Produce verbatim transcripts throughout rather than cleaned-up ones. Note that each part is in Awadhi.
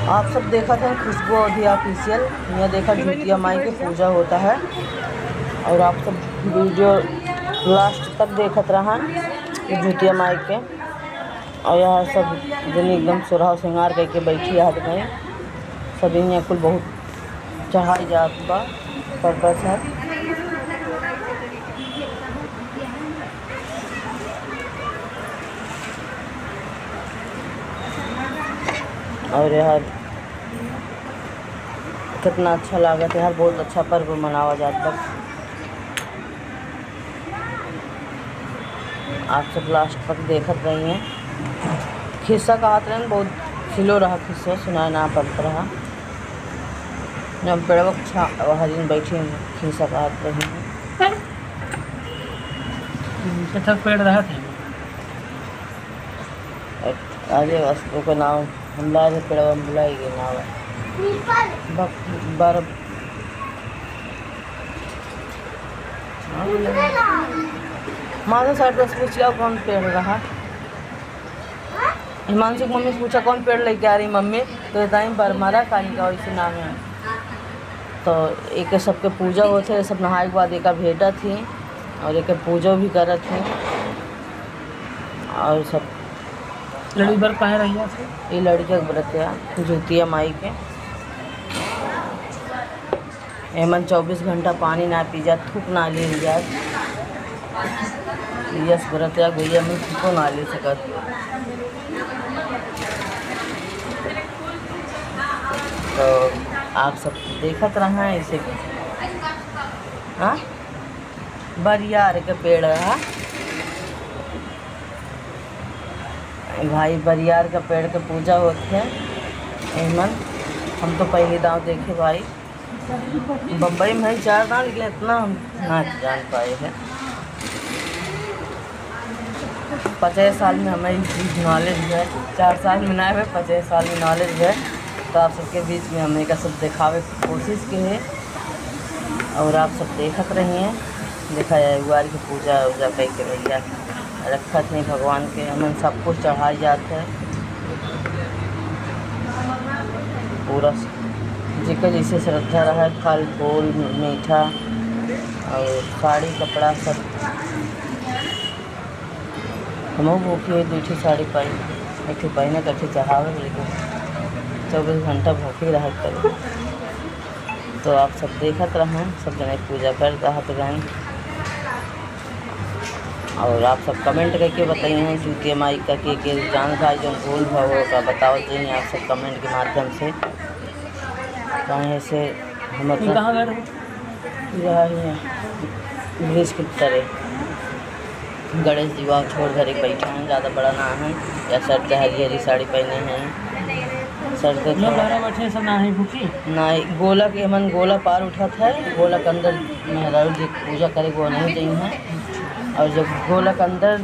आप सब देखत हैं खुशबू अवधी ऑफिशियल। यहाँ देखा, जूतिया माई के पूजा होता है और आप सब वीडियो लास्ट तक देखत रहा कि जूतिया माई के। और यहाँ सब जनी एकदम सोरहा सिंगार करके बैठी रहत हैं। सब यहाँ कुल बहुत चढ़ाई जात बा, purpose है। और यार कितना अच्छा लागत है यार, बहुत अच्छा पर्व मनावा जात बा। आप सब लास्ट तक देखत रही हैं। खिस्सा कहत रहन, बहुत slow रहा खिस्सा, सुनाए ना पड़त रहा। जब पेड़वा के छा-, हरिन बैठी हैं, खिस्सा कहत रही हैं। अच्छा पेड़ रहत है। अरे बस ओकर नाम हम लाए रहे, पेड़वा हम भुलाई गए नाम। ब-, बर-, माधव सर से पूछिया कौन पेड़ रहा। हिमांशु की मम्मी से पूछा, "कौन पेड़ लेके आ रही मम्मी?" तो बताई, "बरमरा कानी का वैसे नाम है।" तो एक सबके पूजा होत है, सब नहाए के बाद एका भेंटत ही और एके पूजो भी करत ही। और सब लड़ी बर काहे रहिया थे? ये लड़किया के व्रत है, जूतिया माई के। एमन चउबीस घंटा पानी ना पी जात, थूक ना लील जात। यस व्रत या गइया में थूको ना ले सकत। तो आप सब देखत रहा ऐसे। हाँ, बरियार के पेड़ है भाई, बरियार के पेड़ के पूजा होत है। एमन हम तो पहली दाव देखे भाई। बम्बई में है चार दांव, लेकिन इतना हम ना जान पाए हैं। पचास साल में हमें ई चीज knowledge है, चार साल में ना है, पचास साल में knowledge है। तो आप सबके बीच में हम एका सब देखावे के कोशिश के है। और आप सब देखत रहिए, देखा जाए, गुआर की पूजा उजा कई के भैया रखत हैं भगवान के, हमन सब कुछ चढ़ाए जात है। पूरा जेकर जैसे श्रद्धा रहे, फल फूल, मीठा और साड़ी कपड़ा सब। हमहू भूखी हुई, दू ठे साड़ी पाई, एक ठे पहने, एक ठे चढ़ावे, लेकिन चउबीस घंटा भूखी रहे करी। तो आप सब देखत रहें, सब जने पूजा करत रहत रहें। और आप सब comment करके बताइए, जूतिया माई का के, के जान भाई जौन भूल भाव होगा, बताओ जी आप सब comment के माध्यम से। काहे से हम ई कहाँ गए रहे? यह ही है, ब्रिज के तरे। गणेश जी वहाँ छोड़ धरे बैठा हैं, ज्यादा बड़ा ना है। या सर के हरी हरी साड़ी पहने हैं, सर के लोग थोड़ा घरे बैठे सब ना है भूखी? ना, गोला के मन गोला पार उठत है, गोला के अंदर मेहरारू जी पूजा करे वो नहीं गई हैं। और जब गोला के अंदर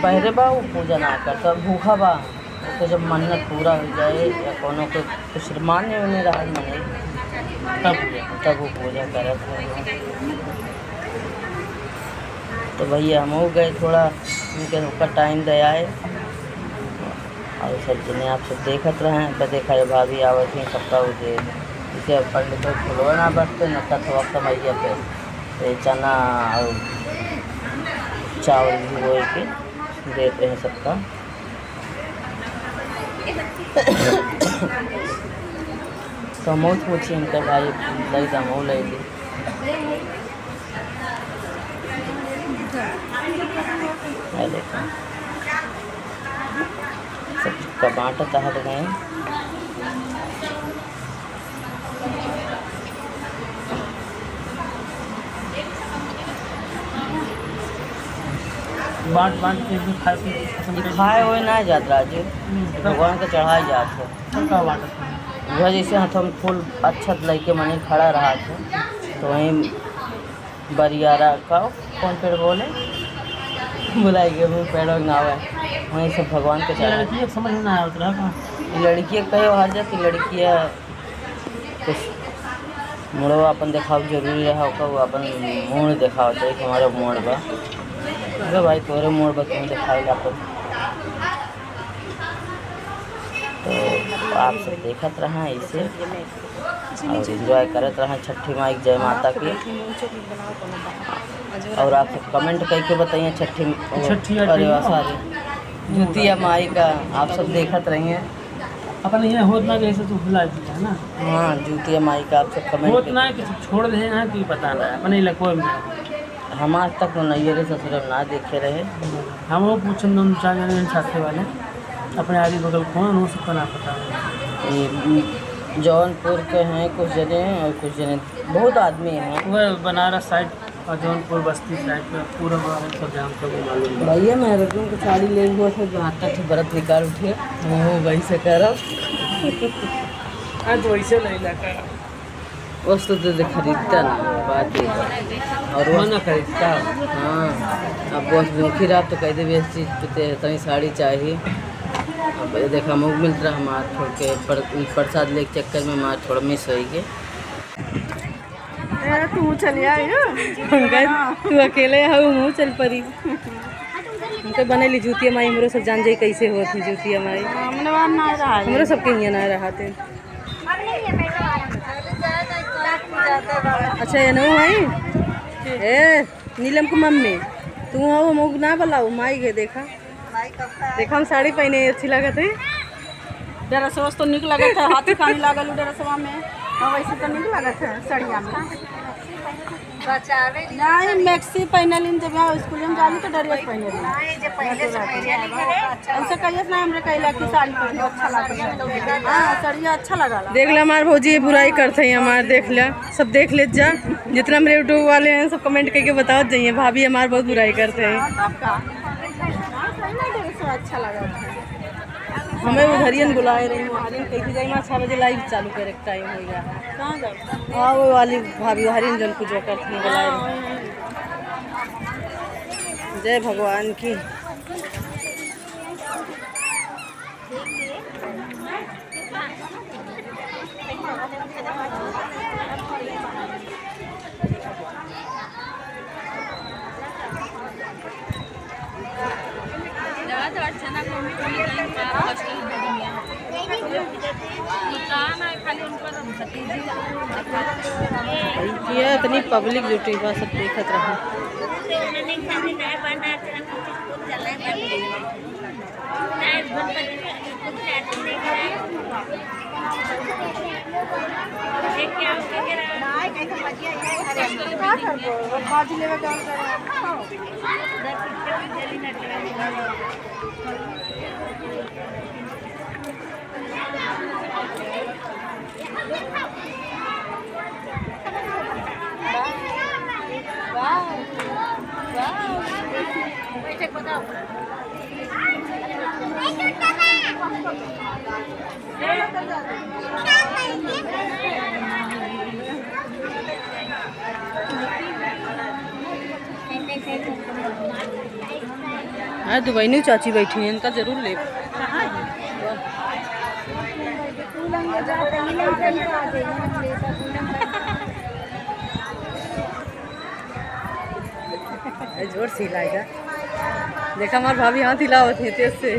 बहरे बा, वो पूजा ना करता, भूखा बा, तो जब मन्नत पूरा हो जाए या कोनो के कुछ मान्य होने रहा मने, तब, तब वो पूजा करत है। तो भैया हमहू गए थोड़ा, उनके ऊपर टाइम दे आए। और सब जने आप सब देखत रहें, तो देखा ये भाभी आवत हैं, सबका वो दे, इसे पंडित फुलवा ना बरते, न कथवा कमैया पे, ये चना और चावल भी होए के देते हैं सबका। तो मौत पूछी इनका भाई, लई दम हो, लई ली। ये देखो, सब का बांटत हट गए। बांट, बांट के भी खाए के पसंद करे। खाए होए ना जात राजू, हम्म, तब भगवान के चढ़ाए जात हो। तब का बांटत है? वह जैसे हाथों में फूल अक्षत लेके मने खड़ा रहा था, तो वहीं बरियारा का कौन पेड़ बोले, भुलाई गए, वो पेड़ का नाम है, वहीं सब भगवान के चढ़ा। लड़की के समझ में ना आवत रहा का? लड़की के कहे हर जा कि लड़किया कुछ मुड़वा अपन देखाव जरूरी रहा, ओका वो अपन मुड़ देखाव चाहे कि हमारा मुड़ बा। अरे भाई, तोरे मुड़ बा, तुम देखावे ला अपन। तो आप सब देखत रहा ऐसे और enjoy करत रहा छठी माई के जय माता की। और आप सब comment करके बताइए छठी, छठी अरे वाह, sorry, जूतिया माई का आप सब देखत रहिए। अपन ये होत ना कि ऐसे तू भुला दिया है ना। हाँ, जूतिया माई का आप सब comment होत करके ना कि छोड़ दे हैं कि पता ना है, अपने इलाकों में। हम आज तक तो नैहरे ससुरे में ना देखे रहे। हम वो पूछन दो चार जने साथे वाले, अपने आदि बगल कौन हो सकता ना पता। ये जौनपुर के हैं कुछ जने और कुछ जने, बहुत आदमी हैं। वह बनारस side और जौनपुर बस्ती side में पूरा बनारस सब जाम सब मालूम है। भैया, मैं रतन को साड़ी ले हुआ था, जो हाथ तक व्रत निकाल उठे, वो वही से करब। आज वैसे नहीं लगा। वस्तु तो दे खरीदता ना, बात ये बा। और वो मना खरीदता। हाँ, अब बस भूखी रहा तो कह दे, "इस चीज पे ते इतनी साड़ी चाहिए।" अब ये देखा, मुँह मिलत रहा हमार छोड़ के, पर-, प्रसाद लेके चक्कर में हमार थोड़ा miss होई गए। ए, तू चली आई हो? हम कहे, "तू अकेले हो, हम चल पड़ी।" हमके बनेली जूतिया माई, हमरो सब जान जाई कैसे होत है जूतिया माई। हाँ, हमने वहाँ ना रहा है। हमरो सबके हियाँ ना रहा थे। अच्छा, ये नहीं है? ए, नीलम की मम्मी, तू हो, मुँह ना बुलाओ, माई के देखा। देखा, हम साड़ी पहने, अच्छी लागत है। ड्रेसवा तो निक लागत है, हाथी खानी लागल उ ड्रेसवा में। हाँ, वैसे तो निक लागत है सड़िया में। नहीं, मैक्सी पहने लीन, जब यहाँ स्कूल में जानी तो ड्रेस पहने लीन। नहीं, जो पहले से पहने लीन है, अच्छा ऐसे कहिए ना, हमरे कहला कि साड़ी पहनो, अच्छा लागत है। हाँ, सड़िया अच्छा लगा। देख ले, हमार भौजी ये बुराई करते हैं, हमार देख ले, सब देख ले जा। जितना मेरे YouTube वाले हैं, सब comment करके बताओ जाइए, भाभी हमार बहुत बुराई करते हैं। हाँ, तब का? हाँ, सही ना, ड्रेस अच्छा लगा। हमें उधरियन बुलाए रही, उधरियन कैसे जाई, माँ छः बजे live चालू करे के time हो गया है। कहाँ जाओ? हाँ, वो वाली भाभी उधरियन जन पूजा करती हैं, बुलाए रही। जय भगवान की। ये इतनी public जुटी बा, सब देखत रहा। हाँ, दुबई चाची बैठी हैं, इनका जरूर ले। ए, जोर से हिलाएगा। देखा, हमार भाभी हाथ हिलावत है तेज से।